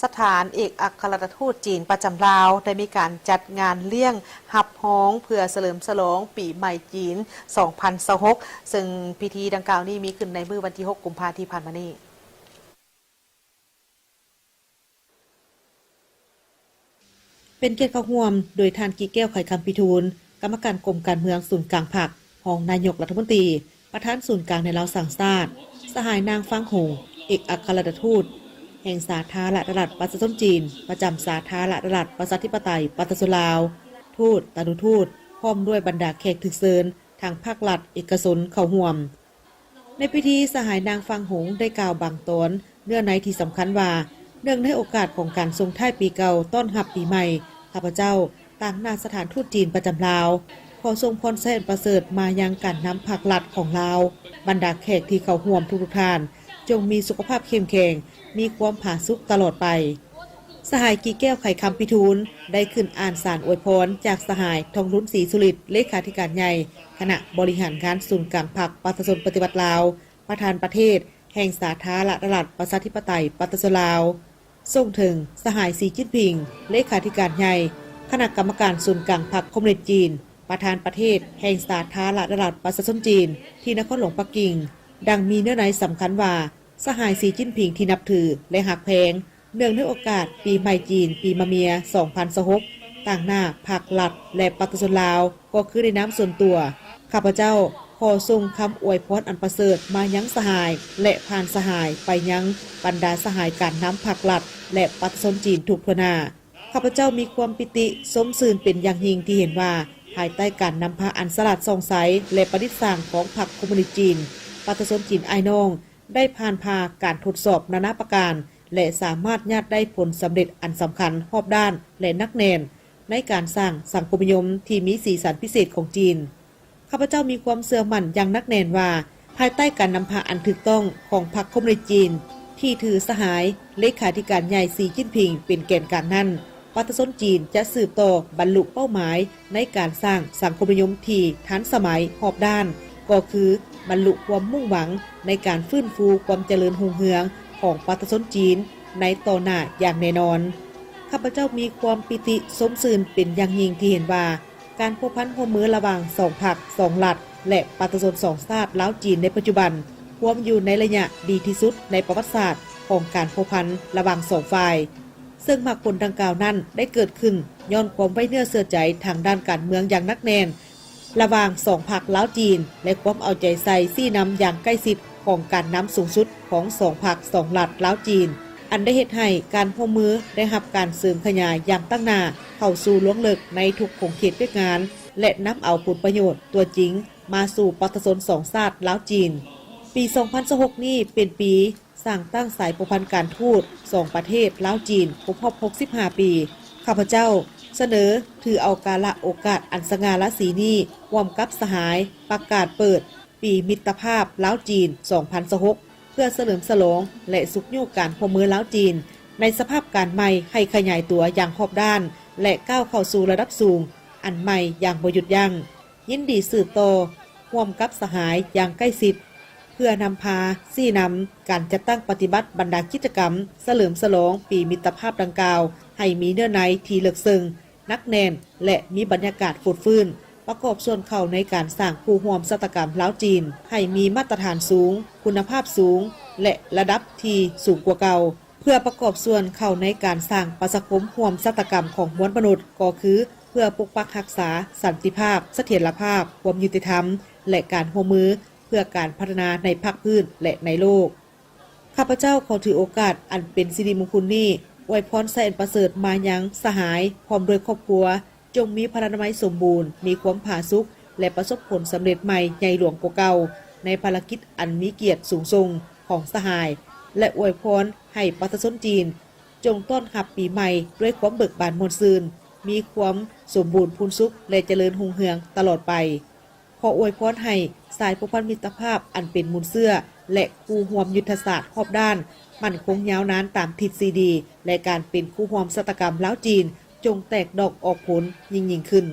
ສະຖານເອກອັກຄະລັດຖະທູດຈີນປະຈຳລາວ ໄດ້ມີການຈັດງານລ້ຽງຮັບຮອງເພື່ອສະເຫຼີມສະຫຼອງປີໃໝ່ຈີນ ສອງພັນຊາວຫົກ ເຊິ່ງພິທີດັ່ງກ່າວນີ້ມີຂຶ້ນໃນມື້ວັນທີຫົກ ກຸມພາທີ່ຜ່ານມານີ້. ເປັນກຽດເຂົ້າຮ່ວມໂດຍທ່ານ ກິແກ້ວ ໄຂຄຳພິທູນ, ກຳມະການກົມການເມືອງສູນກາງພັກ, ຮອງນາຍົກລັດຖະມົນຕີ, ປະທານສູນກາງແນວລາວສ້າງຊາດ, ສະຫາຍ ນາງ ຟາງຫົງ, ເອກອັກຄະລັດຖະທູດແຫ່ງສາທາລະນະລັດປະຊາຊົນຈີນ ປະຈຳສາທາລະນະລັດປະຊາທິປະໄຕປະຊາຊົນລາວ, ທູດ, ຕານຸທູດ, ພ້ອມດ້ວຍບັນດາແຂກຖືກເຊີນທາງພາກລັດ, ເອກະຊົນເຂົ້າຮ່ວມ. ໃນພິທີ, ສະຫາຍ ນາງ ຟາງຫົງ ໄດ້ກ່າວບາງຕອນເນື້ອໃນທີ່ສຳຄັນວ່າ, ເນື່ອງໃນໂອກາດຂອງການສົ່ງທ້າຍປີເກົ່າຕ້ອນຮັບປີໃໝ່, ຂ້າພະເຈົ້າຕາງໜ້າສະຖານທູດຈີນປະຈຳລາວ ຂໍສົ່ງພອນໄຊອັນປະເສີດມາຍັງການນຳພາກລັດຂອງລາວ, ບັນດາແຂກທີ່ເຂົ້າຮ່ວມທຸກໆທ່ານ ຈົ່ງມີສຸຂະພາບເຂັ້ມແຂງ, ມີຄວາມຜາສຸກຕະຫຼອດໄປ. ສະຫາຍ ກິແກ້ວ ໄຂຄຳພິທູນ ໄດ້ຂຶ້ນອ່ານສານອວຍພອນຈາກສະຫາຍ ທອງລຸນ ສີສຸລິດ ເລຂາທິການໃຫຍ່ຄະນະບໍລິຫານງານສູນກາງພັກປະຊາຊົນປະຕິວັດລາວ, ປະທານປະເທດແຫ່ງສາທາລະນະລັດປະຊາທິປະໄຕປະຊາຊົນລາວ, ສົ່ງເຖິງສະຫາຍ ສີຈິ້ນຜິງ ເລຂາທິການໃຫຍ່ຄະນະກຳມະການສູນກາງພັກຄອມມູນິດຈີນ, ປະທານປະເທດແຫ່ງສາທາລະນະລັດປະຊາຊົນຈີນ ທີ່ນະຄອນຫຼວງປັກກິ່ງ, ດັ່ງມີເນື້ອໃນສຳຄັນວ່າ, ສະຫາຍ ສີຈິ້ນຜິງ ທີ່ນັບຖື ແລະ ຮັກແພງ, ເນື່ອງໃນໂອກາດປີໃໝ່ຈີນປີມະເມຍ ສອງພັນຊາວຫົກ ຕາງໜ້າພັກລັດ ແລະ ປະຊາຊົນລາວ, ກໍຄືໃນນາມສ່ວນຕົວ, ຂ້າພະເຈົ້າຂໍສົ່ງຄຳອວຍພອນອັນປະເສີດມາຍັງສະຫາຍ ແລະ ຜ່ານສະຫາຍໄປຍັງບັນດາສະຫາຍການນຳພັກລັດ ແລະ ປະຊາຊົນຈີນທຸກທົ່ວໜ້າ. ຂ້າພະເຈົ້າມີຄວາມປີຕິຊົມຊື່ນເປັນຢ່າງຍິ່ງທີ່ເຫັນວ່າ, ພາຍໃຕ້ການນຳພາອັນສະຫຼາດສ່ອງໃສ ແລະ ປະດິດສ້າງຂອງພັກຄອມມູນິດຈີນ, ປະຊາຊົນຈີນອ້າຍນ້ອງ ໄດ້ຜ່ານຜ່າການທົດສອບນານາປະການ ແລະ ສາມາດຍາດໄດ້ຜົນສຳເລັດອັນສຳຄັນຮອບດ້ານ ແລະ ໜັກແໜ້ນ ໃນການສ້າງສັງຄົມນິຍົມທີ່ມີສີສັນພິເສດຂອງຈີນ. ຂ້າພະເຈົ້າມີຄວາມເຊື່ອໝັ້ນຢ່າງໜັກແໜ້ນວ່າ, ພາຍໃຕ້ການນຳພາອັນຖືກຕ້ອງຂອງພັກຄອມມູນິດຈີນ ທີ່ຖືສະຫາຍເລຂາທິການໃຫຍ່ ສີຈິ້ນຜິງ ເປັນແກນກາງນັ້ນ, ປະຊາຊົນຈີນຈະສືບຕໍ່ບັນລຸເປົ້າໝາຍໃນການສ້າງສັງຄົມນິຍົມທີ່ທັນສະໄໝຮອບດ້ານ, ກໍຄືບັນລຸຄວາມມຸ່ງຫວັງໃນການຟື້ນຟູຄວາມຈະເລີນຮຸ່ງເຮືອງຂອງປະຊາຊົນຈີນໃນຕໍ່ໜ້າຢ່າງແນ່ນອນ. ຂ້າພະເຈົ້າມີຄວາມປີຕິຊົມຊື່ນເປັນຢ່າງຍິ່ງທີ່ເຫັນວ່າ, ການພົວພັນຮ່ວມມືລະຫວ່າງສອງພັກ, ສອງລັດ ແລະ ປະຊາຊົນສອງຊາດລາວຈີນໃນປັດຈຸບັນ ຮວມຢູ່ໃນໄລຍະດີທີ່ສຸດໃນປະຫວັດສາດຂອງການພົວພັນລະຫວ່າງສອງຝ່າຍ, ເຊິ່ງໝາກຜົນດັ່ງກ່າວນັ້ນໄດ້ເກີດຂຶ້ນຍ້ອນຄວາມໄວ້ເນື້ອເຊື່ອໃຈທາງດ້ານການເມືອງຢ່າງໜັກແໜ້ນ ລະຫວ່າງສອງພັກລາວຈີນ ແລະ ຄວາມເອົາໃຈໃສ່ຊີ້ນຳຢ່າງໃກ້ຊິດຂອງການນຳສູງສຸດຂອງສອງພັກ, ສອງລັດລາວຈີນ, ອັນໄດ້ເຮັດໃຫ້ການຮ່ວມມືໄດ້ຮັບການເສີມຂະຫຍາຍຢ່າງຕັ້ງໜ້າເຂົ້າສູ່ລວງເລິກໃນທຸກຂົງເຂດວຽກງານ ແລະ ນຳເອົາຜົນປະໂຫຍດຕົວຈິງມາສູ່ປະຊາຊົນສອງຊາດລາວຈີນ. ປີສອງພັນຊາວຫົກນີ້ເປັນປີສ້າງຕັ້ງສາຍພົວພັນການທູດສອງປະເທດລາວຈີນຄົບຮອບຫົກສິບຫ້າປີ. ຂ້າພະເຈົ້າສະເໜີຖືເອົາກາລະໂອກາດອັນສະຫງ່າລາສີນີ້ ຮ່ວມກັບສະຫາຍປະກາດເປີດ ປີມິດຕະພາບລາວຈີນ ສອງພັນຊາວຫົກ ເພື່ອສະເຫຼີມສະຫຼອງ ແລະ ຊຸກຍູ້ການຮ່ວມມືລາວຈີນ ໃນສະພາບການໃໝ່ໃຫ້ຂະຫຍາຍຕົວຢ່າງຮອບດ້ານ ແລະ ກ້າວເຂົ້າສູ່ລະດັບສູງອັນໃໝ່ຢ່າງບໍ່ຢຸດຢັ້ງ. ຍິນດີສືບຕໍ່ຮ່ວມກັບສະຫາຍຢ່າງໃກ້ຊິດ ເພື່ອນຳພາຊີ້ນຳການຈັດຕັ້ງປະຕິບັດບັນດາກິດຈະກຳສະເຫຼີມສະຫຼອງປີມິດຕະພາບດັ່ງກ່າວ ໃຫ້ມີເນື້ອໃນທີ່ເລິກເຊິ່ງ, ໜັກແໜ້ນ ແລະ ມີບັນຍາກາດຟົດຟື້ນ, ປະກອບສ່ວນເຂົ້າໃນການສ້າງຄູ່ຮ່ວມຊະຕາກຳລາວຈີນ ໃຫ້ມີມາດຕະຖານສູງ, ຄຸນນະພາບສູງ ແລະ ລະດັບທີ່ສູງກວ່າເກົ່າ, ເພື່ອປະກອບສ່ວນເຂົ້າໃນການສ້າງປະຊາຄົມຮ່ວມຊະຕາກຳຂອງມວນມະນຸດ, ກໍຄືເພື່ອປົກປັກຮັກສາສັນຕິພາບ, ສະຖຽນລະພາບ, ຄວາມຍຸຕິທຳ ແລະ ການຮ່ວມມືເພື່ອການພັດທະນາໃນພາກພື້ນ ແລະ ໃນໂລກ. ຂ້າພະເຈົ້າຂໍຖືໂອກາດອັນເປັນສິລິມຸງຄຸນນີ້ ອວຍພອນໄຊອັນປະເສີດມາຍັງສະຫາຍ ພ້ອມດ້ວຍຄອບຄົວ, ຈົ່ງມີພະລານາໄມສົມບູນ, ມີຄວາມຜາສຸກ ແລະ ປະສົບຜົນສຳເລັດໃໝ່ໃຫຍ່ຫຼວງກວ່າເກົ່າ ໃນພາລະກິດອັນມີກຽດສູງສົ່ງຂອງສະຫາຍ ແລະ ອວຍພອນໃຫ້ປະຊາຊົນຈີນ ຈົ່ງຕ້ອນຮັບປີໃໝ່ດ້ວຍຄວາມເບີກບານມ່ວນຊື່ນ, ມີຄວາມສົມບູນພູນສຸກ ແລະ ຈະເລີນຮຸ່ງເຮືອງຕະຫຼອດໄປ. ຂໍອວຍພອນໃຫ້ສາຍພົວພັນມິດຕະພາບອັນເປັນມູນເຊື້ອ ແລະ ຄູ່ຮ່ວມຍຸດທະສາດຮອບດ້ານ ໝັ້ນຄົງຍາວນານຕາມທິດຊີດີ ແລະ ການເປັນຄູ່ຮ່ວມຊະຕາກຳລາວຈີນ ຈົ່ງແຕກດອກອອກຜົນຍິ່ງໆຂຶ້ນ.